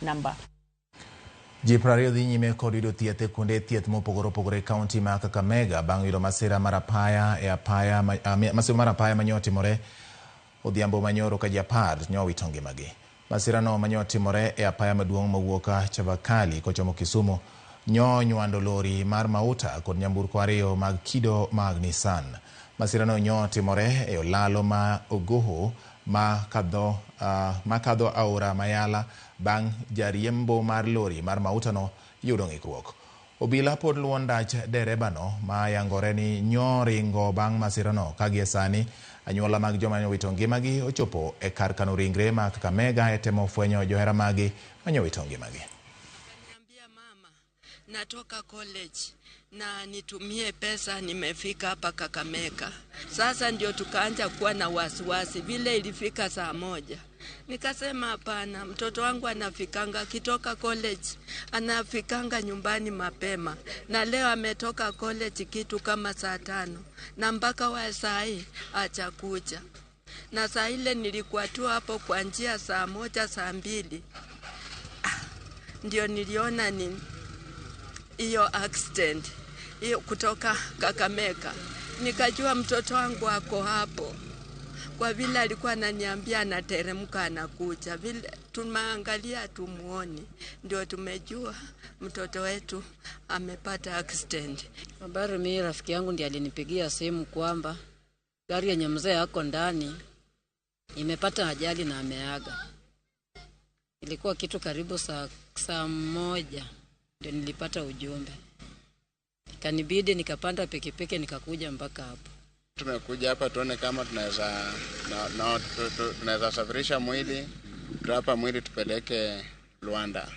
Number. Ji 20 dhi nyime kod yudo thieth e kuonde thieth mopogore opogore e kaunti ma Kakamega bang' yudo masira mar apaya e apaya masira mar apaya manyo otimore odhiambo manyoro ka ji 10 nyo owito ngimagi. Masirano manyo otimore e apaya maduong' mawuok Chavakali kochomo Kisumu nyo nywando lori mar mauta kod nyamburko ariyo mag kido mag Nissan. Masirano nyo otimore e olalo ma Ogoho ma kadho aora Mayala bang' jariembo mar lori mar mautano yudo ng'ikruok. Obila pod luwo ndach derebano ma yangore ni nyo ringo bang' masirano ka gie sani anyuola mag joma owito ngimagi ochopo e kar kano ringre ma Kakamega e temo fwenyo johera magi manyowito ngimagi. Niambia, "Mama, natoka college na nitumie pesa, nimefika hapa Kakamega." Sasa ndio tukaanza kuwa na wasiwasi. Vile ilifika saa 1, nikasema hapana, mtoto wangu anafikanga, akitoka college anafikanga nyumbani mapema, na leo ametoka college kitu kama saa 5 na mpaka wa saa hii hajakuja. Na saa ile nilikuwa tu hapo kwa njia saa 1, saa 2 ndio niliona ni hiyo accident hiyo kutoka Kakamega, nikajua mtoto wangu ako hapo, kwa vile alikuwa ananiambia anateremka anakuja. Vile tumeangalia tumuoni, ndio tumejua mtoto wetu amepata accident. Habari, mimi rafiki yangu ndiye alinipigia simu kwamba gari yenye mzee ako ndani imepata ajali na ameaga. Ilikuwa kitu karibu saa 1 ndio nilipata ujumbe, kanibidi nikapanda pikipiki nikakuja mpaka hapo. Tumekuja hapa tuone kama tunaweza na, na, tu, tu, tunaweza safirisha mwili, hapa mwili tupeleke Luanda.